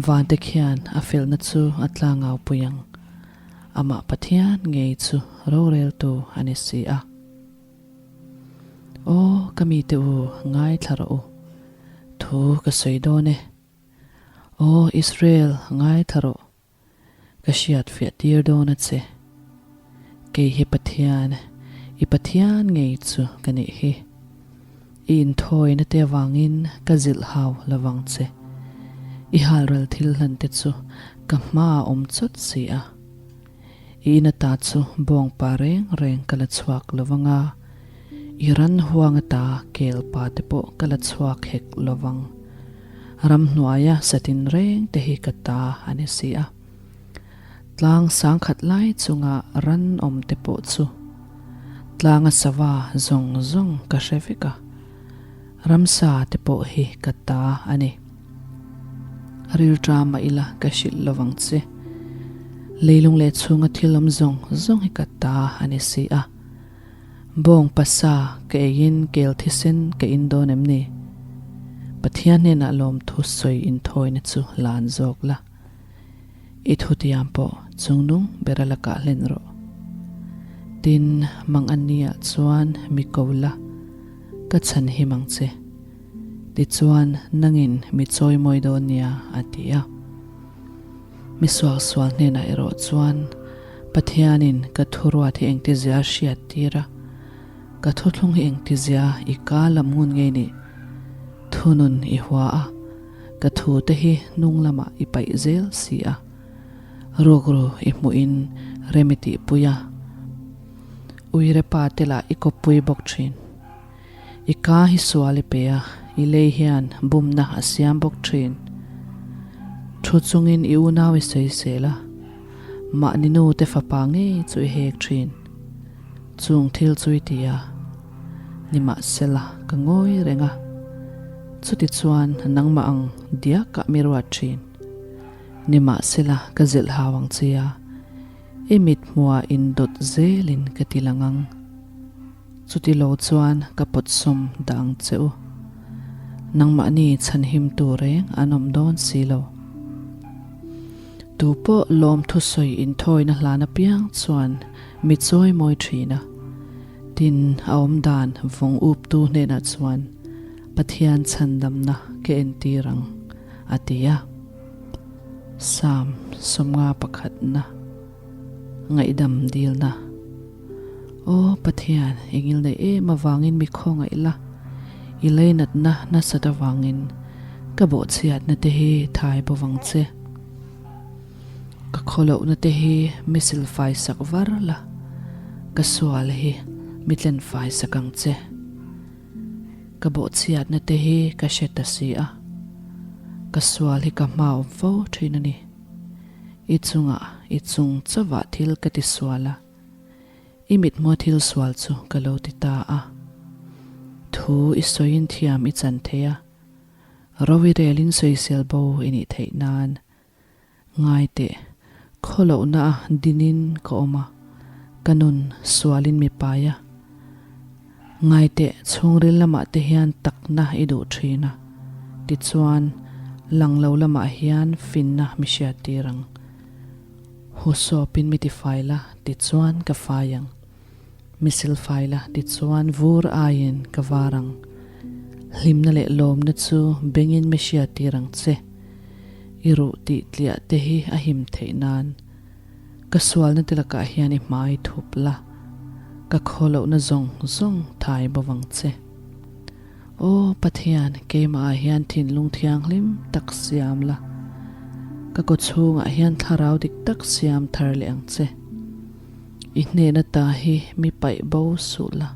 vante khian a felna chu a tlangau pui ang. Amah Pathian ngei chu roreltu a ni si a. Aw, ka mite u, ngaithla rawh u. Thu ka sawi dawn e. Aw, Israel, ngaithla rawh. Ka hriat fiah tir dawn a che. Kei hi Pathian, i Pathian ngei chu ka nih hi. I inthawina te avangin ka zilh hau lovang che. I halral thil hlan te chu ka hmaah awm chawt si a. I in ata chu bawngpa reng reng ka la chhuak lovang a, i ran huang ata kelpa te pawh ka la chhuak hek lovang. Ramhnuaia satin reng te hi ka ta a ni si a. Tlang sangkhat lai chunga ran awm te pawh chu tlanga sava zawng zawng ka hre vek a, ramsa te pawh hi ka ta a ni. Rilṭa mah ila ka hrilh lovang che. Leilung leh chhunga thil awm zawng zawng hi ka ta a ni si a. Bawng pasa ka eiin kel thisen ka in dawn em ni? Pathian hnenah lawmthu sawi inthawina chu lan zawk la. I thutiam pawh chungnung bera lakah hlen rawh. Tin, mang an niah chuan mi ko la, ka chhan him ang che. Tichuan, nangin mi chawimawi dawn nia, a ti a. Mi suaksual hnenah erawh chuan, Pathianin ka thuruat hi engtizia a hriat tir a, ka thuthlung hi engtizia i ka lam ngun ngei nih? Thunun i hua a. Ka thu te hi hnung lamah i paih zel si a, rukru i hmuhin rem i tihpui a, uire pa te lah i kawppui bawk thin. I ka hi sual i pe a, i lei hian bumna a siam bawk thin. Thu chungin i unau i sawisel a, mahni nu te fapa ngei chu i hek thin. Chung thil chu i ti a, nimahsela ka ngawi reng a, chutichuan nangmah ang diakah mi ruat thin. Nimahsela ka zilh hau ang che a, i mithmuah indawt zelin ka ti lang ang. Chuti lo chuan ka pawtsawm dah ang che u. Nangmahni chhanhimtu reng an awm dawn si lo. Tu pawh lawmthusawi inthawina hlan apiang chuan mi chawi mawi thin a. Tin, a awm dan vawng uptu hnenah chuan Pathian chhandamna ka entir ang, a ti a. Psalm 50 pakhatna Ngaihdam dilna Aw Pathian, i ngilneih em avangin mi khawngaih la, i leinatna nasat avangin ka bawhchhiatna te hi thai bawvang che. Ka khawlohna te hi mi silfai sak var la, ka sual hi mi tlenfai sak ang che. Ka bawhchhiatna te hi ka hre ta si a, ka sual hi ka hma awm fo thin a ni. I chungah i chung chauhah thil ka ti sual a, i mithmua thil sual chu ka lo ti ta a. Thu i sawiin thiam i chan thei a, ro i relin sawisel bo i nih theih nan Ngai teh, khawlohna a dinin ka awm a, ka nun sualin mi pai a. Ngai teh, chhungril lamah te hian takna i duh thin a, tichuan lang lo lamah hian finna mi hriattir ang. Hu sawpin mi tifai la, tichuan ka fai ang. Mi silfai la, tichuan vur aiin ka var ang. Hlimna leh lawmna chu bengin mi hriattir ang che. I ruh tih tliah te hi a him theih nan. Ka sualna te lakah hian i hmai thup la, ka khawlohna zawng zawng thai bo vang che. Aw Pathian, keimahah hian thinlung thianghlim tak siam la, ka kawchhungah hian thlarau dik tak siam thar leh ang che. I hnehna ta hi mi paih bo suh la,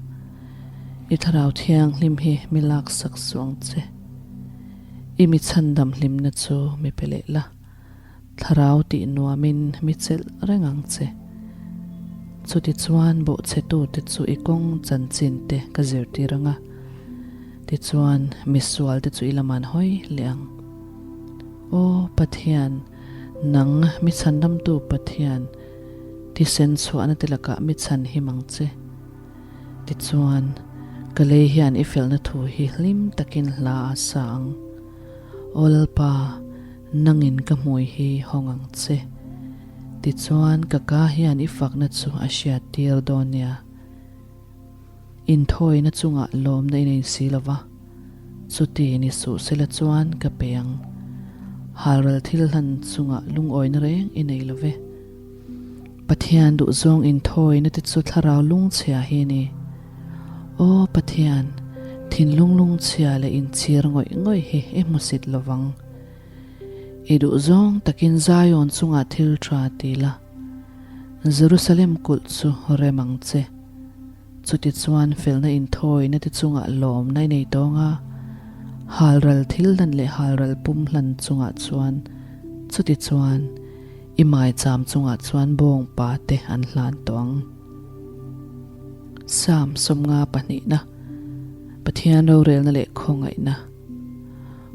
i thlarau thianghlim hi mi laksak suh ang che. I mi chhandam hlimna chu mi pe leh la, thlarau tih nuamin mi chelh reng ang che. Chutichuan bawhchhetute chu i kawng chanchin te ka zirtir ang a, tichuan misualte chu i lam an hawi leh ang. Aw Pathian, nang mi chhandamtu Pathian, thisen chhuahna te lakah mi chhan him ang che. Tichuan, ka lei hian i felna thu hi hlim takin hla a sa ang. Aw Lalpa, nangin ka hmui hi hawng ang che. Tichuan, ka ka hian i fakna chu a hriat tir dawn nia. Inthawina chungah lawmna i nei si lo va, chuti ni suh sela chuan ka pe ang. Halral thil hlan chungah lungawina reng i nei lo ve. Pathian duhzawng inthawina te chu thlarau lungchhia hi a ni. Aw Pathian, thinlung lungchhia leh inchhir ngawih ngawih hi i hmusit lo vang. I duhzawng takin Zion chungah thil tha ti la, Jerusalem kulh chu rem ang che. Chutichuan felna inthawina te chungah lawmna i nei tawng a, halral thil hlan leh halral pum hlan chungah chuan chutichuan i maicham chungah chuan bawngpa te an hlan tawh ang. Psalm sawmnga pahnihna, Pathian rorelna leh khawngaihna.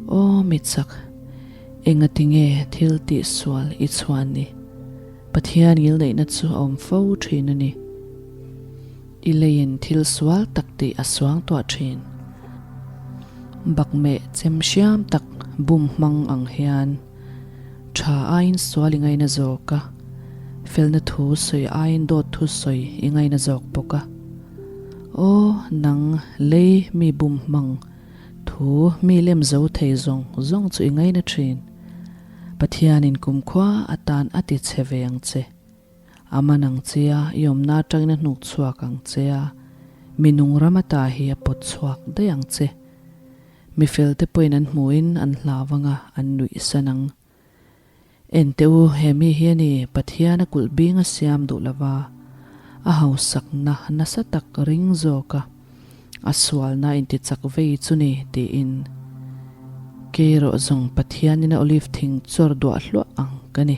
Aw mitchak, engatinge thil tihsual i chhuan ni? Pathian ngilneihna chu a awm fo thin a ni. I leiin thil sual tak tih a suang tuah thin. Bakmeh chem hriam tak bum hmang ang hian tha aiin sual i ngaina zawk a, felna thu sawi aiin dawt thu sawi i ngaina zawk bawk a. Aw nang lei mi bum hmang thu mi lem zo thei zawng zawng chu i ngaina thin. Pathianin kumkhua atan a ti che ve ang che. A man ang che a, i awmna atangin a hnuk chhuak ang che a, mi nung ram ata hi a pawt chhuak daih ang che. Mi felte pawhin an hmuhin an hlau ang a, an nuihsan ang. En teh u, he mi hi a ni, Pathian a kulh bing a siam duh lova, a hausakna nasa tak ring zawk a. A sualna intichak vei chu ni, tiin kei erawh zawng Pathianin a olive thing chawr duah hluah ang ka ni.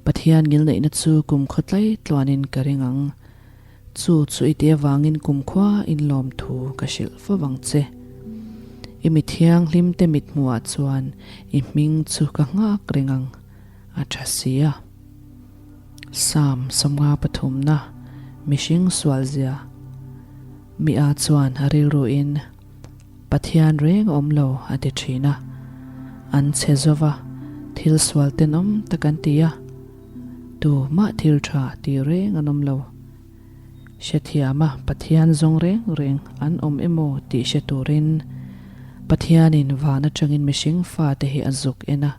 Pathian ngilneihna chu kumkhaw tlai tluanin ka ring ang. Chu chu i tih avangin kumkhua inlawm thu ka hrilh fo vang che. I mi thianghlimte mithmuhah chuan i hming chu ka nghak reng ang, a tha si a. Psalm 53na Mihring sualzia Mi a chuan a rilruin Pathian reng a awm lo a ti thin a, an chhe zova thil sual tenawm tak an ti a, tu mah thil tha ti reng an awm lo. Hrethiama Pathian zawng reng reng an awm emaw tih hre turin Pathianin van atangin mihring fate hi a zuk en a.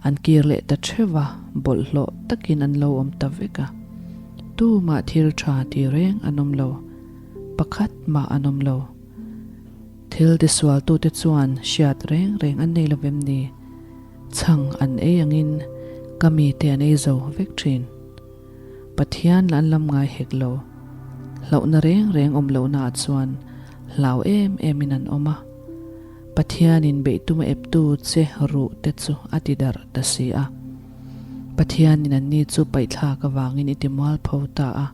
An kir leh ta theuh a, bawlhhlawh takin an lo awm ta vek a. Tumah thil tha ti reng an awm lo, pakhat mah an awm lo. Thil tisualtute chuan hriat reng reng an nei lovem ni? Chhang an ei angin ka mite an ei zo vek thin. Pathian lah an lam ngai hek lo. Hlauhna reng reng awm lohnaah chuan hlau em emin an awm a. Pathianin beih tuma eptu che ruh te chu a ti darh ta si a. Pathianin anni chu paihthlak avangin i ti mualpho ta a.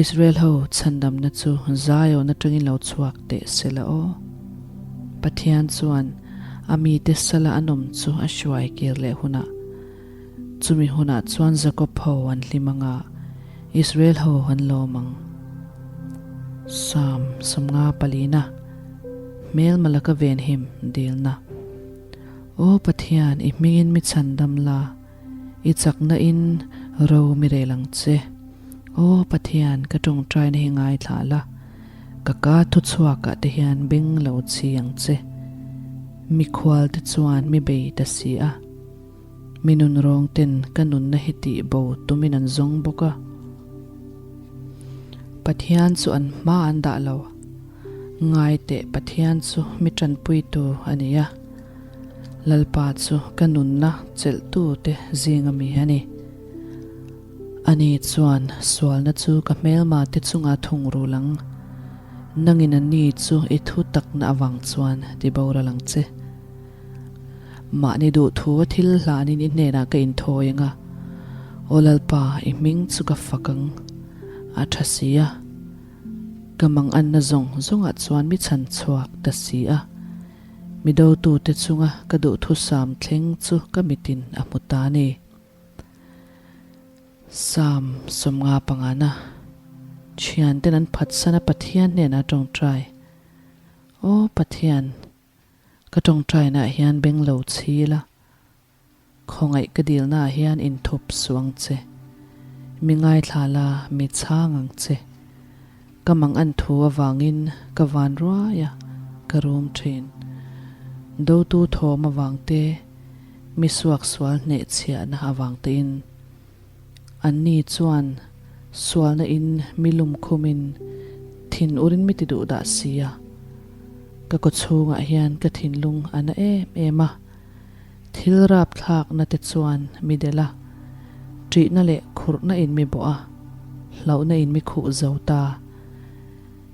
Israel ho chhandamna chu Zion atangin lo chhuak teh se la aw. Pathian chuan a mite sala an awm chu a hruai kir leh hunah, chumi hunah chuan Jakob ho an hlim anga Israel ho an lawm ang. Psalm 54na. Hmelma laka venhim dilna. Aw Pathian, i hmingin mi chhandam la, i chakna in ro mi rel ang che. Aw Pathian, ka tawngtaina hi ngaithla la, ka ka thuchhuakah te hian beng lo chhi ang che. Mikhual te chuan mi bei ta si a, mi nunrawng ten ka nunna hi tih bo tumin an zawng bawk a. Pathian chu an hma an dah lo. Ngai teh Pathian chu mi tanpuitu a ni a, Lalpa chu ka nunna chelhtute zinga mi a ni. Ani chuan sualna chu ka hmelma te chunga thung rul ang, nangin ani chu i thu takna avang chuan ti boral ang che. Mahni duhthu a thil hlanin i hnenah ka inthawi ang a. Aw Lalpa, i hming chu ka fak ang, a tha si a. Ka manganna zawng zawngah chuan mi chhan chhuak ta si a. Mi dotute chunga ka duhthusam thleng chu ka mitin a hmu ta a ni. Psalm 50 pangana Thianten an phatsan a Pathian hnenah tawngtai. Aw Pathian, ka tawngtainaah hian beng lo chhi la, khawngaih ka dilnaah hian inthup suh ang che. Mi ngaithla la, mi chhang ang che. Ka mang an thu avangin ka van ruai a, ka rum thin. Dotu thawm avang te, mi suaksual hnehchhiahna avang tein. Anni chuan sualna in mi lum khumin thin urin mi ti duh dah si a. Ka kawchhungah hian ka thinlung a na em em a. Thil rapthlakna te chuan mi delh a, ṭihna leh khurhna in mi bawh a, hlauhna in mi khuh zo ta.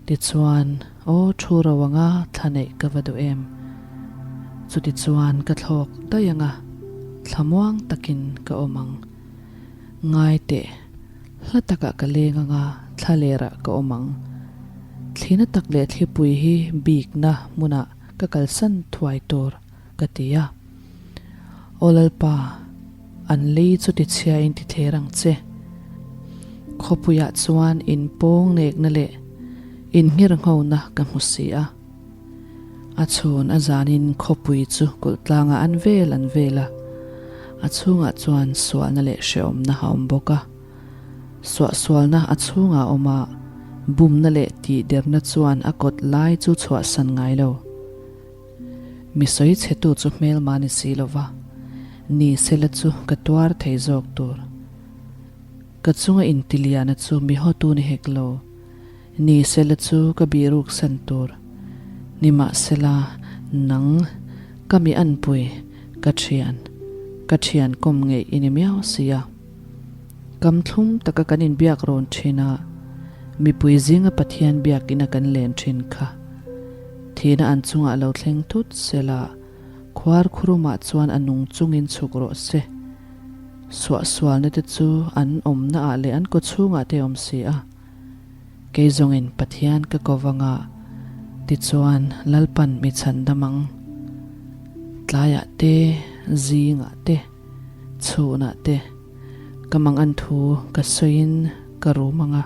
Tichuan, aw thu ro anga thla neih ka va duh em? Chutichuan ka thlawk daih anga thlamuang takin ka awm ang. Ngai teh, hla takah ka leng anga thla lerah ka awm ang. Thlina tak leh thlipui hi bikna hmunah ka kalsan thuai tur. Ka ti a. Aw Lalpa, an lei chu tichhiain ti thler ang che. Khawpuiah chuan in pawng nekna leh in nghirnghona ka hmu si a. A chhun a zanin khawpui chu kulh tlangah an vel an vel a, a chhungah chuan sualna leh hrehawmna a awm bawk a. Suahsualna a chhungah a awm a, bumna leh tihderna chuan a kawt lai chu chhuahsan ngai lo. Mi sawi chhetu chu hmelma ni si lo va, ni sela chu ka tuar thei zawk tur. Ka chunga intiliana chu mi hawtu ni hek lo, ni sela chu ka bihruk san tur. Nimahsela, nang, ka mi anpui, ka thian, ka thian kawm ngeih i ni miau si a. Kam thlum taka kan inbiak rawn thin a, mipui zinga Pathian biakina kan len thin kha. Thihna an chungah lo thleng thut sela, khuar khurumah chuan a nung chungin chhuk rawh se. Suahsualna te chu an awmna ah leh an kawchhungah te awm si a. Kei zawngin Pathian ka ko vanga, tichuan Lalpan mi chhan dam ang. Tlaiah te, zingah te, chhunah te, ka mangan thu ka sawiin ka rum ang a,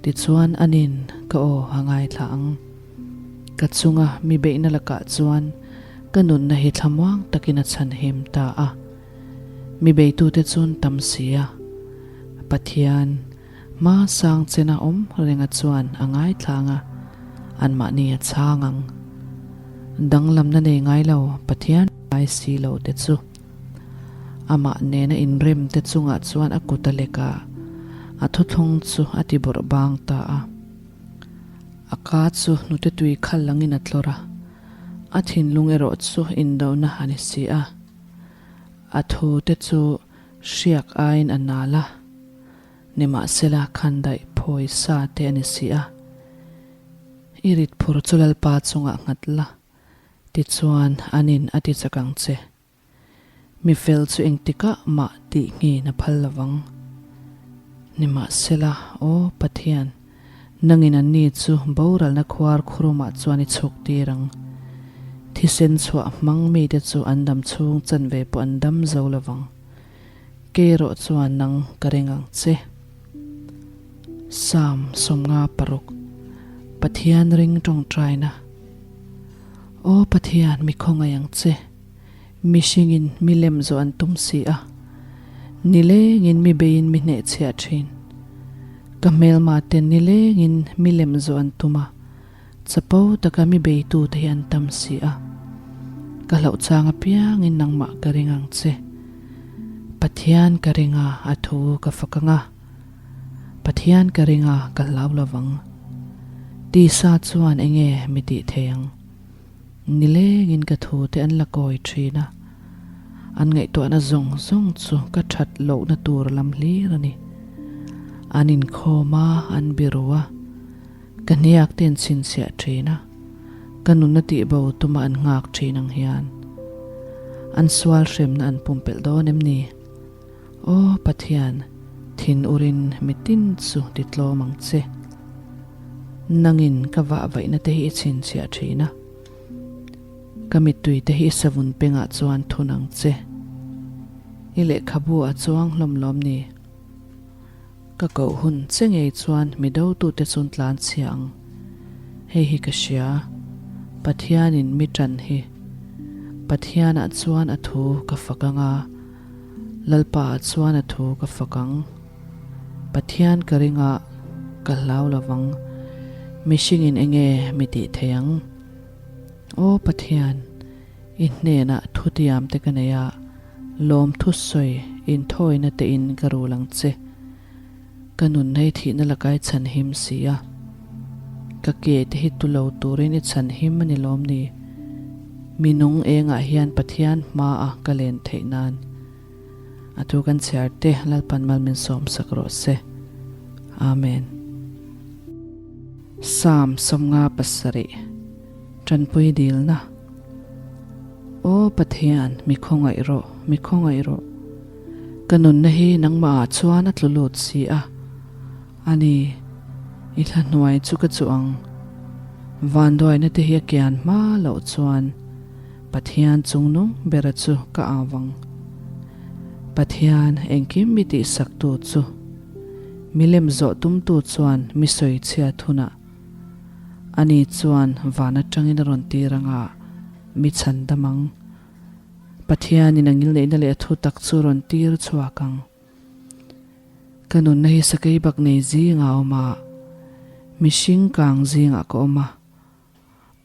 tichuan anin ka aw a ngaithla ang. Ka chunga mi beihna lakah chuan ka nunna hi thlamuang takin a chhanhim ta a. Mi beitute chuan tam si a, Pathian hma sang chena awm renga chuan a ngaithlang a, anmahni a chhang ang. Danglamna nei ngai lo Pathian ngai si lo te chu. Amah nena inrem te chungah chuan a kut a lek a, a thuthlung chu a ti bawrh bang ta a. A ka chu hnute tui khal langin a tlawr a, a thinlung erawh chu indona a ni si a. A thu te chu hriak aiin a nal a, nimahsela khandaih phawi sa te a ni si a. I rit phur chu Lalpa chungah nghat la, tichuan anin a ti chak ang che. Mi fel chu engtikah mah tih nghin a phal lo vang. Nimahsela, Aw Pathian, nangin anni chu boralna khuar khurumah chuan i chhuk tir ang. Thisen chhuah hmang mite chu an dam chhung chanve pawh an dam zo lo vang. Kei erawh chuan nang ka ring ang che. Psalm 56, Pathian ring tawngtaina. Aw Pathian, mi khawngaih ang che. Mihringin mi lem zawh an tum si a, nilengin mi beiin mi hnehchhiah thin. Ka hmelma ten nilengin mi lem zawh an tum a, chapo taka mi beitute hi an tam si a. Ka hlauh chang apiangin nangmah ka ring ang che. Pathian ka ring a, a thu ka fak ang a. Pathian ka ring a, ka hlau lovang. Tisa chuan enge mi tih thei ang? Nilengin ka thute an la kawi thin a, an ngaihtuahna zawng zawng chu ka that lohna tur lam hlir a ni. An inkhawm a, an biru a, ka hniak te an chhinchhiah thin a, ka nunna tihbo tuma an nghak thin ang hian an sual hremna an pumpelh dawn em ni? Aw Pathian, thin urin mitin chu ti tlawm ang che. Nangin ka vahvaihna te hi i chhinchhiah thin a. Ka mittui te hi i savun pengah chuan thun ang che. I lehkhabu a chuang hlawm lawm ni? Ka koh hun che ngei chuan mi dotute chun tlan chhia ang. Hei hi ka hria, Pathianin mi ṭan hi. Pathianah chuan a thu ka fak ang a, Lalpaah chuan a thu ka fak ang. Pathian ka ring a, ka hlau lo vang. Mihringin enge mi tih thei ang? Aw Pathian, i hnenah thutiam te ka nei a. Lawmthu sawi inthawina te in ka rul ang che. Ka nun hei thihna lakai chhan him si a. Ka ke te hi tu lo turin i chhan him a ni lawm ni? Mi nung engah hian Pathian hma a ka len theih nan. A thu kan chhiar te Lalpan mal min sawm sak rawh se. Amen. Psalm 57 Tanpui dilna. Aw Pathian, mi khawngaih rawh, mi khawngaih rawh. Ka nunna hi nangmahah chuan a tlu lut si a. A ni, i thla hnuai chu ka chuh ang. Vanduaina te hi a kian hma loh chuan Pathian chungnung bera chu ka au ang. Pathian, engkim mi tihsaktu chu, milem zawh tumtu chuan mi sawichhiat hunah, Ani chuan van atangin a rawn tir anga mi chhan dam ang. Pathianin a ngilneihna leh a thu tak chu rawn tir chhuak ang. Ka nunna hi sakei bak nei zingah a awm a, mihring kang zingah ka awm a.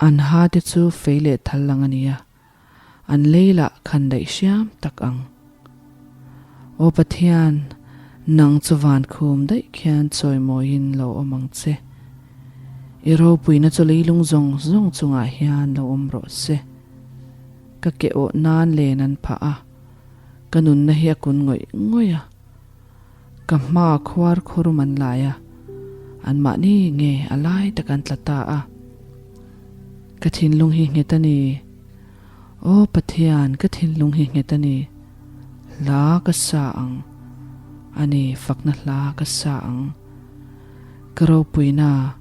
An ha te chu fei leh thal lang a ni a, An lei lah khan daih hriam tak ang. Aw Pathian, nang chu van khum daih khian chawimawiin lo awm ang che. I ropuina chu leilung zawng zawng chungah hian lo awm rawh se. Ka ke awh nan len an phah a, ka nunna hi a kun ngawih ngawih a. Ka hma khuar khurum an lai a, anmahni nge a lai tak an tla ta a. Ka thinlung hi nghet a ni. Aw Pathian, ka thinlung hi nghet a ni. Hla ka sa ang. A ni, fakna hla ka sa ang. Ka ropuina,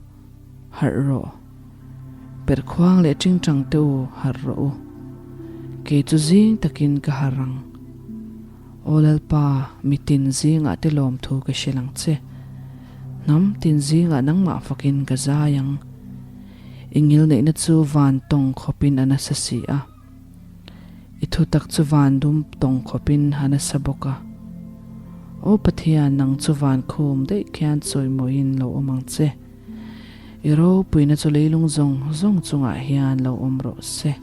harh rawh. Perhkhuang leh tingtang te u, harh rawh u. Kei chu zing takin ka harh ang. Aw Lalpa, mitin zingah te lawmthu ka hrilh ang che. Hnam tin zingah nangmah fakin ka zai ang. I ngilneihna chu van tawng khawpin a nasa si a. I thutak chu van dum tawng khawpin a nasa bawk a. Aw Pathian, nang chu van khum daih khian chawimawiin lo awm ang che. I ropuina chu leilung zawng zawng chungah hian lo awm rawh se.